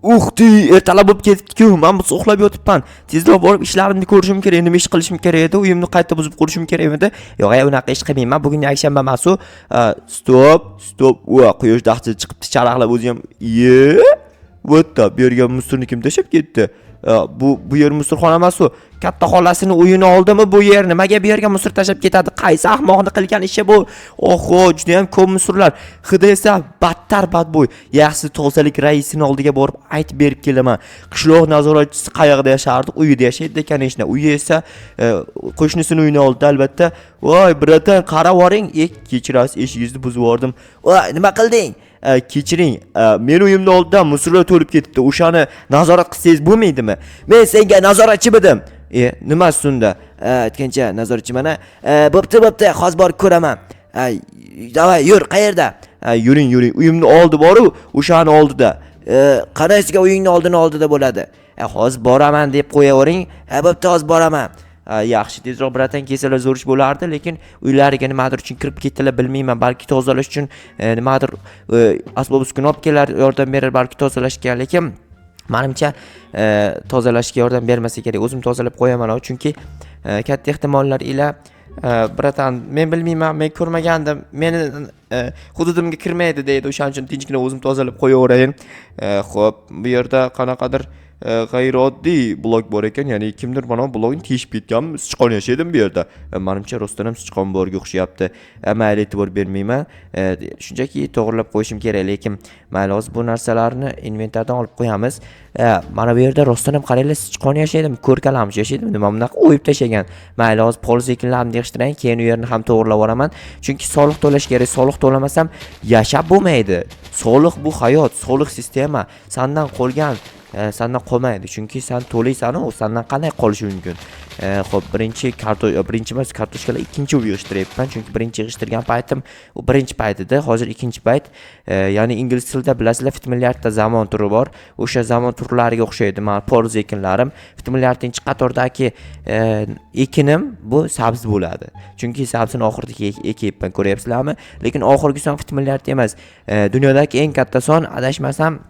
Ух ты, ertalab bo'lib ketibdi-ku. Men bu uxlab yotibman. Tezroq borib ishlarimni ko'rishim kerak. Nima ish qilishim kerak edi? Uyimni qayta buzib qurishim kerakmidi? Yo'q, unaqa ish qilmayman. Bugun yakshanba emasu. Стоп, стоп. Va, quyosh dahshat chiqibdi, charaqlab o'zi ham. Ye? What the? Bu yerga мусор ni kim tashlab ketdi? Bu yer мусор xona emas u. Katta xolasini uyini oldimi bu yer? Nimaga bu yerga мусор tashlab ketadi? Qaysi ahmoqni qilgan ishi bu? Oho, juda ham ko'p мусор lar. Hidi esa battar badbo'y. Yaxshisi, tozalik raisini oldiga borib aytib berib kelaman. Qishloq nazoratchisi qayerda yashardi? Uyida yashaydi, конечно. Uyi esa qo'shnisini uyini oldida, albatta. Voy, братан, qarab yuboring. E, kechirasiz, eshigingizni buzib yubordim. Voy, nima qilding? Kechiring, meni uyimni oldidan мусор lar to'lib ketibdi. O'shani nazorat qilsangiz bo'lmaydimi? Men senga nazoratchimidim? E, nimasi unda? Aytgancha, nazoratchi mana. Bo'pti, bo'pti, hozir borib ko'raman. Давай, yur, qayerda? Yuring, yuring. Uyimni oldi boru, o'shani oldida. Qanaysiga uyingni oldida bo'ladi? Hozir boraman deb qo'yavering. Ha, bo'pti, hozir boraman. Yaxshi, tezroq, братан, kelsalar zo'r ish bo'lardi, lekin uylariga nimadir uchun kirib ketdilar, bilmayman. Balki tozalash uchun nimadir asbob uskuna olib kelar, yordam berar balki tozalashga, lekin manimcha, tozalashga yordam bermasa kerak. O'zim tozalab qo'yaman, chunki katta ehtimollar ila братан, men bilmayman, men ko'rmagandim, meni hududimga kirmaydi deydi. O'shaning uchun tinchgina o'zim tozalab qo'yaverayin. Xo'p, bu yerda qanaqadir g'ayrioddiy blok bor ekan, ya'ni kimdir mana bu blokni teshib ketganmi? Sichqon yashaydimi bu yerda? Manimcha, rostdan ham sichqon borga o'xshayapti. Mayli, e'tibor bermayman. Shunchaki to'g'irlab qo'yishim kerak, lekin mayli, hozir bu narsalarni inventardan olib qo'yamiz. Mana bu yerda rostdan ham, qaranglar, sichqon yashaydimi, ko'rkalamish yashaydimi, nima bunaqa o'yib tashlagan? Mayli, hozir poliz ekinlarimni yig'ishtiray, keyin u yerni ham to'g'irlab yuboraman. Chunki soliq to'lash kerak, soliq to'lamasam yashab bo'lmaydi. Soliq bu hayot, soliq sistema. Sandan qolgan sandan qolmaydi, chunki san to'laysan-u, sandan qanday qolishi mumkin? Xo'p, birinchi birinchi emas, kartoshkalar ikkinchi bo'lib yig'ishtiryapman, chunki birinchi yig'ishtirgan paytim u birinchi payt edi, hozir ikkinchi payt. Ya'ni ingliz tilida, bilasizlar, milliardta zamon turi bor. O'sha zamon turlariga o'xshaydi mani poliz ekinlarim. Milliardinchi qatordagi ekinim bu sabzi bo'ladi. Chunki sabzini oxirida ekyapman, ko'ryapsizlarmi? Lekin oxirgi son milliard emas. Dunyodagi eng katta son, adashmasam,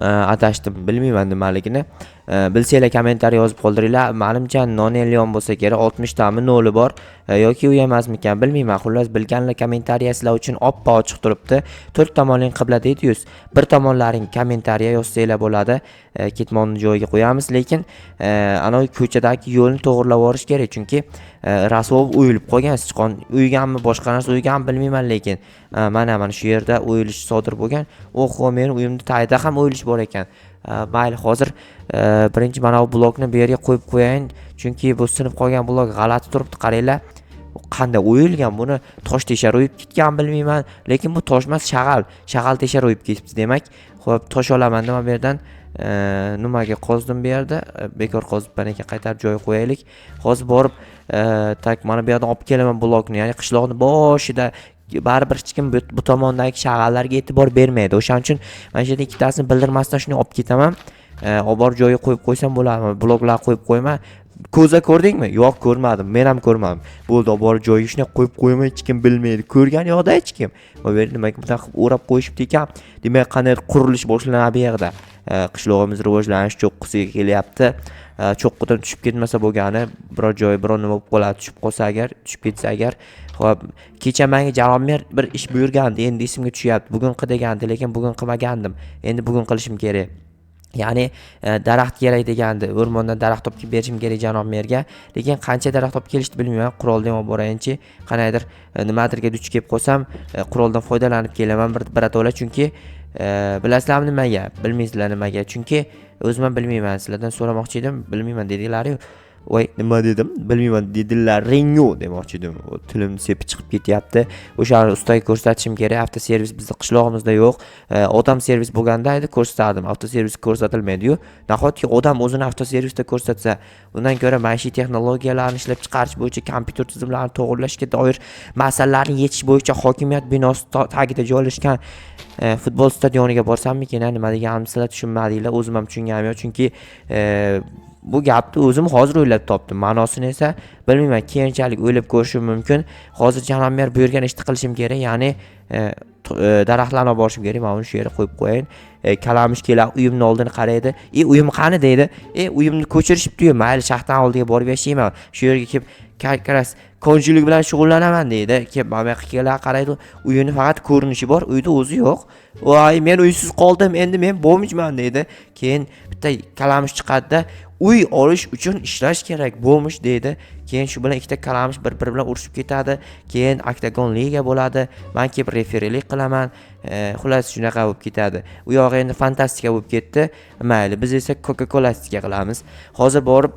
adashdim, bilmayman nimaligini. Bilsanglar, kommentariy yozib qoldiringlar. Manimcha, nonillion bo'lsa kerak, 60 tami noli bor yoki u emasmikan, bilmayman. Xullas, bilganlar kommentariya sizlar uchun oppoq ochiq turibdi. To'rt tomonling qibla deydi-yuz. Bir tomonlaring kommentariya yozsanglar bo'ladi. Ketmonni joyiga qo'yamiz, lekin anavi ko'chadagi yo'lni to'g'irlab yuborish kerak, chunki rasvo o'yilib qolgan, sichqon uyganmi, boshqa narsa uyganmi, bilmayman, lekin mana shu yerda o'yilish sodir bo'lgan. Oho, meni uyimni tagida ham o'yilish bor ekan. Mayli, hozir birinchi mana bu blokni bu yerga qo'yib qo'yayin, chunki bu sinib qolgan blok g'alati turibdi, qaranglar. Qanday o'yilgan buni, tosh teshar o'yib ketgan, bilmayman, lekin bu tosh emas, shag'al, shag'al teshar o'yib ketibdi demak. Xo'p, tosh olaman nima bu yerdan, nimaga qozdim bu yerda, bekor qozibman ekan, qaytarib joyiga qo'yaylik. Hozir borib, так, mana bu yoqdan olib kelaman blokni, ya'ni qishloqni boshida baribir hech kim bu tomondagi shag'allarga e'tibor bermaydi. O'shaning uchun mana shu yerda ikkitasini bildirmasdan shuni olib ketaman. Olib borib joyiga qo'yib qo'ysam bo'ladimi? Bloklar qo'yib qo'yma. Ko'za ko'rdingmi? Yo'q, ko'rmadim. Men ham ko'rmadim. Bo'ldi, olib borib joyiga shunday qo'yib qo'yma, hech kim bilmaydi. Ko'rgani yo'qda hech kim. Va bu yerda nimaga bunaqa qilib o'rab qo'yishibdi ekan? Demak, qandaydir qurilish boshlanadi bu yerda. Qishlog'imiz rivojlanish cho'qqisiga kelyapti. Cho'qqidan tushib ketmasa bo'lgani, biror joyi biror nima bo'lib qoladi, tushib qolsa agar, tushib ketsa agar. Xo'p, kecha menga janob mer bir ish buyurgandi, endi esimga tushyapti. Bugun qil degandi, lekin bugun qilmagandim. Endi bugun qilishim kerak. Ya'ni daraxt kerak degandi. O'rmondan daraxt olib kelib berishim kerak janob merga. Lekin qancha daraxt olib kelishdi, bilmayman. Qurolni ham olib borayinchi. Qandaydir nimadirga duch kelib qolsam, quroldan foydalanib kelaman bir birato'la, chunki bilasizlarmi nimaga? Bilmaysizlar nimaga? Chunki o'zim ham bilmayman. Sizlardan so'ramoqchi edim, bilmayman dedinglar-yu. Voy, nima dedim? Bilmayman dedilaring-yu demoqchi edim. Tilim sepib chiqib ketyapti. O'shani ustaga ko'rsatishim kerak. Avtoservis bizni qishlog'imizda yo'q. Odam servis bo'lganda edi, ko'rsatardim. Avtoservis ko'rsatilmaydi-yu. Nahotki odam o'zini avtoservisda ko'rsatsa, undan ko'ra maishiy texnologiyalarni ishlab chiqarish bo'yicha, kompyuter tizimlarini to'g'irlashga doir masalalarni yechish bo'yicha hokimiyat binosi tagida joylashgan futbol stadioniga borsammikin, a? Nima deganimni sizlar tushunmadinglar, o'zim ham tushunganim yo'q, chunki bu gapni o'zim hozir o'ylab topdim. Ma'nosini esa bilmayman, keyinchalik o'ylab ko'rishim mumkin. Hozir janob mer buyurgan ishni qilishim kerak, ya'ni Daraxtlarni olib borishim kerak. Mana uni shu yerga qo'yib qo'yayin. Kalamush keladi, uyimni oldini qaraydi. Uyim qani deydi. Uyimni ko'chirishibdi-yu, mayli shaxtani oldiga borib yashayman. Shu yerga kelib как konchilik bilan shug'ullanaman deydi. Kelib mana bu yoqqa keladi, qaraydi, uyini faqat ko'rinishi bor, uyda o'zi yo'q. Voy, men uysiz qoldim, endi men бомж man deydi. Keyin bitta kalamush chiqadida, uy olish uchun ishlash kerak, бомж deydi. Keyin shu bilan ikkita kalamush bir-biri bilan urushib ketadi. Keyin oktagon liga bo'ladi. Men kelib referilik qilaman. Xullas shunaqa bo'lib ketadi. U yog'i endi fantastika bo'lib ketdi. Mayli, biz esa Coca-Colastika qilamiz. Hozir borib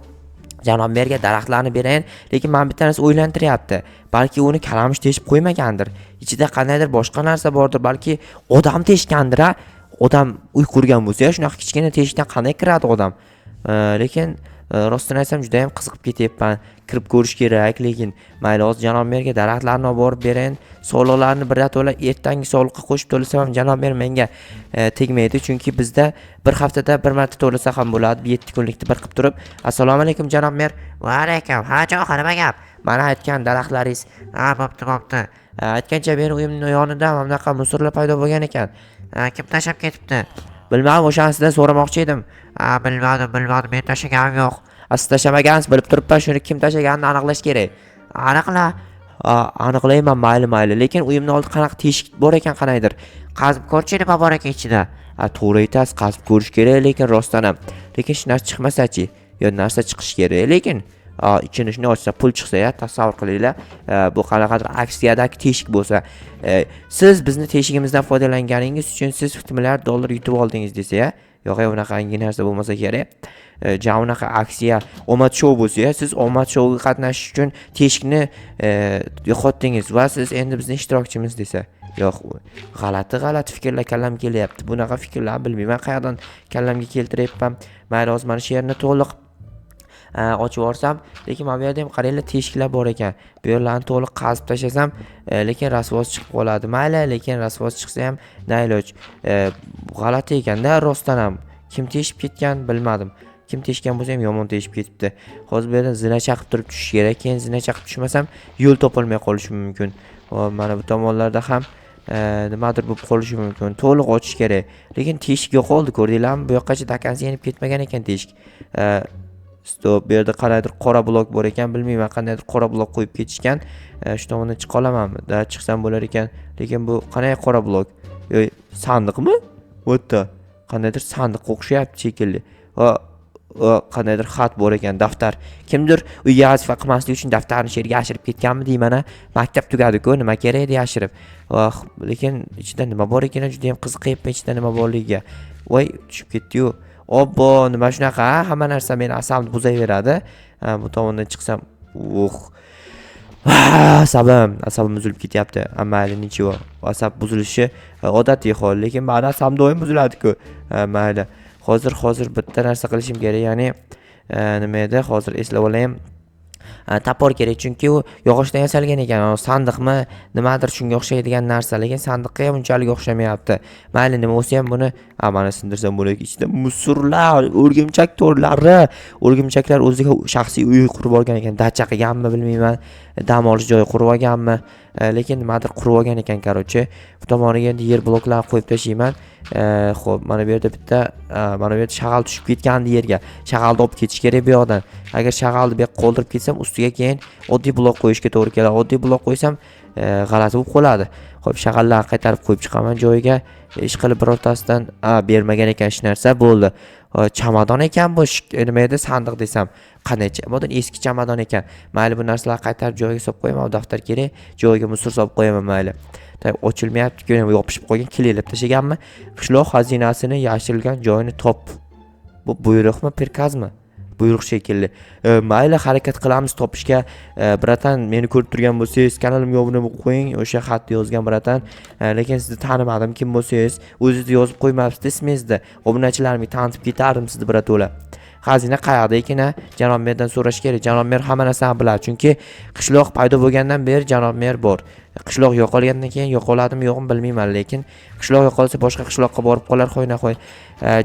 janob merga daraxtlarni berayin, lekin men bitta narsa o'ylantiryapti. Balki uni kalamush teshib qo'ymagandir. Ichida qandaydir boshqa narsa bordir, balki odam teshgandir, a? Odam uy qurgan bo'lsa, shunaqa kichkina teshikdan qanday kiradi odam? Lekin rostini aytsam juda ham qiziqib ketyapman. Kirib ko'rish kerak, lekin mayli, hozir janob merga daraxtlarni olib borib berayin. Soliqlarni birato'la ertangi soliqqa qo'shib to'lasam ham janob mer menga tegmaydi, chunki bizda bir haftada bir marta to'lasa ham bo'ladi, 7 kunlikni bir qilib turib. Assalomu alaykum janob mer. Va alaykum. Ha, jo'xi, nima gap? Mana aytgan daraxtlaringiz. Ha, bo'pti, bo'pti. Aytgancha meni uyimning yonida mana bunaqa musorlar paydo bo'lgan ekan. Ha, kim tashlab ketibdi? Bilmadim, o'shani sizdan so'ramoqchi edim. Ha, bilmadim, bilmadim, men tashlaganim yo'q. Siz tashlamagansiz, bilib turibman, shuni kim tashlaganini aniqlash kerak. Aniqla. Aniqlayman, mayli, mayli, lekin uyimning oldida qanaqa teshik bor ekan qanaydir. Qazib ko'rchi, nima bor ekan ichida? Ha, to'g'ri aytasiz, qazib ko'rish kerak, lekin rostdan ham. Lekin hech narsa chiqmasa-chi? Yo, narsa chiqishi kerak, lekin ichini shunday ochsa pul chiqsa, ya, tasavvur qilinglar. Bu qanaqadir aksiyadagi teshik bo'lsa, siz bizni teshigimizdan foydalanganingiz uchun siz milliard dollar yutib oldingiz desa, ya, yo'q, unaqangi narsa bo'lmasa kerak. Ja unaqa aksiya omad shou bo'lsa, ya, siz omad shouga qatnashish uchun teshikni yo'qotdingiz va siz endi bizning ishtirokchimiz desa. Yo'q, g'alati g'alati fikrlar kallamga kelyapti. Bunaqa fikrlarni bilmayman qayerdan kallamga keltiryapman. Mayli, hozir mana shu yerni to'liq ochib yuborsam, lekin mana bu yerda ham qaranglar, teshiklar bor ekan. Bu yerlarni to'liq qazib tashlasam, lekin rasvosi chiqib qoladi. Mayli, lekin rasvosi chiqsa ham nayloj. G'alati ekanda, rostdan ham. Kim teshib ketgan bilmadim. Kim teshgan bo'lsa ham yomon teshib ketibdi. Hozir bu yerdan zina chaqib turib tushish kerak. Keyin zina chaqib tushmasam yo'l topolmay qolishim mumkin. Hop, mana bu tomonlarda ham nimadir bo'lib qolishi mumkin. To'liq ochish kerak. Lekin teshik yo'qoldi, ko'rdinglarmi? Bu yoqqacha dakansi yenib ketmagan ekan teshik. Stop, bu yerda qandaydir qora blok bor ekan, bilmayman qandaydir qora blok qo'yib ketishgan. Shu tomondan chiqa olamanmi? Da, chiqsam bo'lar ekan. Lekin bu qanday qora blok? Yo'q, sandiqmi? Bu yerda qandaydir sandiqqa o'xshayapti shekilli. Va qandaydir xat bor ekan, daftar. Kimdir uyga vazifa qilmaslik uchun daftarni shu yerga yashirib ketganmi deyman-a. Maktab tugadi-ku, nima kerak edi yashirib. Voh, lekin ichida nima bor ekan, juda ham qiziqyapman ichida nima borligiga. Voy, tushib ketdi-yu. Obbo, nima shunaqa, ha? Hamma narsa meni asabimni buzaveradi. Ha, bu tomondan chiqsam, uh. Asabim buzilib ketyapti. Mayli, ничего. Asab buzilishi odatiy hol, lekin mani asabim doim buziladi-ku. Mayli. Hozir bitta narsa qilishim kerak, ya'ni nima edi? Hozir eslab olayim. Topor kerak, chunki u yog'ochdan yasalgan ekan. O sandiqmi, nimadir shunga o'xshaydigan narsa, lekin sandiqqa ham unchalik o'xshamayapti. Mayli, nima bo'lsa ham buni, mana sindirsam bo'ladi. Ichida musurlar, o'rgimchak to'rlari, o'rgimchaklar o'ziga shaxsiy uy qurib olgan ekan. Dacha qilganmi bilmayman, dam olish joyi qurib olganmi, lekin nimadir qurib olgan ekan, karochi. Bu tomoniga endi yer bloklarini qo'yib tashlayman. Xo'p, mana bu yerda bitta, mana bu yerda shag'al tushib ketgandi yerga. Shag'alni olib ketish kerak bu yoqdan. Agar shag'alni bu yoqqa qoldirib ketsam, ustiga keyin oddiy blok qo'yishga to'g'ri keladi. Oddiy blok qo'ysam, g'alati bo'lib qoladi. Xo'p, shag'allarni qaytarib qo'yib chiqaman joyiga. Ish qilib birortasidan, bermagan ekan hech narsa, bo'ldi. Chamadon ekan bu, nima edi, sandiq desam. Qanday chamadon? Eski chamadon ekan. Mayli, bu narsalarni qaytarib joyiga solib qo'yaman, daftar kerak, joyiga musor solib qo'yaman, mayli. Tay, ochilmayapti-ku, yopishib qolgan, kilitlab tashlaganmi? Qishloq xazinasini yashirilgan joyini top. Bu buyruqmi, prikazmi? Buyruq shekilli. Mayli, harakat qilamiz topishga. Bratan, meni ko'rib turgan bo'lsangiz, kanalimga obuna bo'lib qo'ying. O'sha xatni yozgan bratan. Lekin sizni tanimadim, kim bo'lsangiz, o'zingizni yozib qo'ymabsiz ismingizni. Obunachilarimga tanitib ketardim sizni brato'la. Xazina qayerda ekan, a? Janob merdan so'rash kerak. Janob mer hamma narsani biladi, chunki qishloq paydo bo'lgandan beri janob mer bor. Qishloq yo'qolgandan keyin yo'qoladimi yo'qmi bilmayman, lekin qishloq yo'qolsa boshqa qishloqqa borib qolar hoynahoy.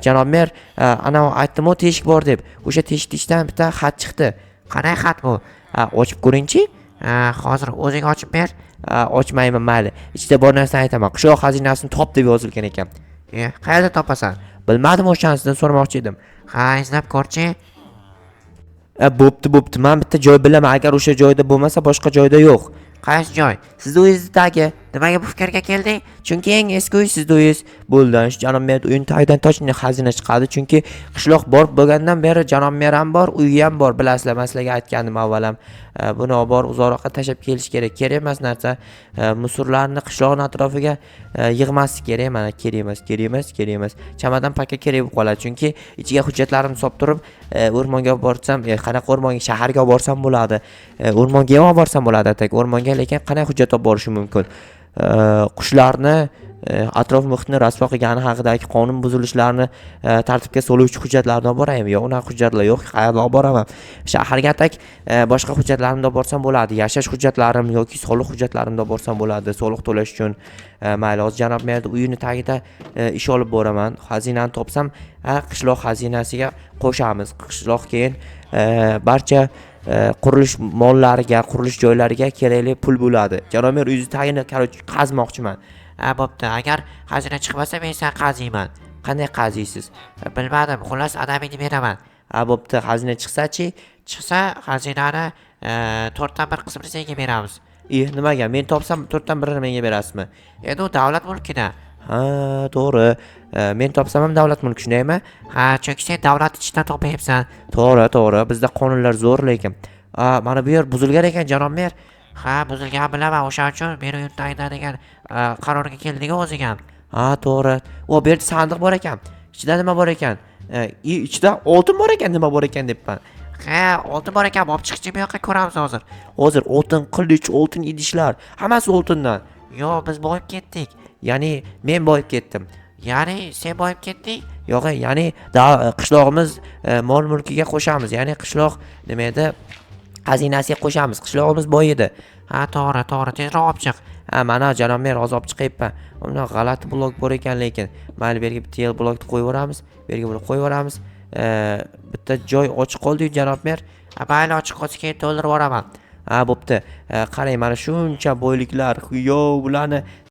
Janob mer, ana aytdim-ku teshik bor deb. O'sha teshikni ichidan bitta xat chiqdi. Qanday xat bu? Ha, ochib ko'ringchi. Hozir o'zing ochib ber. Ochmayman, mayli. Ichida bor narsani aytaman. Qishloq xazinasini top deb yozilgan ekan. Qayerda topasan? Bilmadim, o'shani sizdan so'ramoqchi edim. Ha, izlab ko'rchi. Bo'pti, bo'pti. Men bitta joy bilaman. Agar o'sha joyda bo'lmasa, boshqa joyda yo'q. Qaysi joy? Sizni uyingizni tagi. Nimaga bu fikrga kelding? Chunki eng eski uy sizni uyingiz. Bo'ldi. Shu janob mer uyini tagidan точно xazina chiqadi. Chunki qishloq borib bo'lgandan beri janob mer ham bor, uyi ham bor. Bilasizlar, men sizlarga aytgandim avval ham. Buni olib borib uzoqroqqa tashlab kelish kerak. Kerak emas narsa. Мусор larni qishloqning atrofiga yig'maslik kerak. Mana kerak emas, kerak emas, kerak emas. Chamadan paka kerak bo'lib qoladi. Chunki ichiga hujjatlarimni solib turib, o'rmonga olib borsam, qanaqa o'rmonga, shaharga olib borsam bo'ladi. O'rmonga ham olib borsam bo'ladi, atak o'rmonga, lekin qanday hujjat olib borishim mumkin? Qushlarni atrof muhitni rasvo qilgani haqidagi qonun buzilishlarini tartibga soluvchi hujjatlarni olib boraymi? Yo'q, unaqa hujjatlar yo'q. Qayerda olib boraman? Shaharga atak boshqa hujjatlarimni olib borsam bo'ladi. Yashash hujjatlarim yoki soliq hujjatlarimni olib borsam bo'ladi, soliq to'lash uchun. Mayli, hozir janob merni uyini tagida ish olib boraman. Xazinani topsam, qishloq xazinasiga qo'shamiz. Qishloq keyin barcha qurilish mollariga, qurilish joylariga kerakli pul bo'ladi. Janob mer, uyingizni tagini, короче, qazmoqchiman. Ha, bo'pti. Agar xazina chiqmasa, men seni qaziyman. Qanday qaziysiz? Bilmadim, xullas adamingni beraman. Ha, bo'pti. Xazina chiqsa-chi? Chiqsa, xazinani to'rtdan bir qismini senga beramiz. Nimaga? Men topsam to'rtdan birini menga berasizmi? Endi u davlat mulkida. Ha, to'g'ri. Men topsam ham davlat mulki, shundaymi? Ha, chunki sen davlat ichidan topyapsan. To'g'ri, to'g'ri. Bizda qonunlar zo'r lekin. A, mana bu yer buzilgan ekan, janob mer. Ha, buzilganini bilaman. O'shaning uchun meni uyim tagida degan qarorga keldik o'zing ham. Ha, to'g'ri. O, bu yerda sandiq bor ekan. Ichida nima bor ekan? Ichida oltin bor ekan, nima bor ekan debman. Ha, oltin bor ekan, olib chiqchi bu yoqqa, ko'ramiz hozir. Hozir oltin qilich, oltin idishlar, hammasi oltindan. Yo'q, biz boyib ketdik. Ya'ni men boyib ketdim. Ya'ni sen boyib ketding? Yo'q, ya'ni qishlog'imiz mol mulkiga qo'shamiz. Ya'ni qishloq nima edi? Xazinasiga qo'shamiz. Qishlog'imiz boyidi. Ha, to'g'ri, to'g'ri, tezroq olib chiq. Ha, mana janob mer, hozir olib chiqyapman. Undan g'alati blok bor ekan lekin. Mayli, bu yerga bitta blokni qo'yib yuboramiz. Bu yerga buni qo'yib yuboramiz. Bitta joy ochiq qoldi, janob mer. Ha, mayli, ochiq qolsa keyin to'ldirib yuboraman. Ha, bo'pti. Qarang, mana shuncha boyliklar. Yo, bularni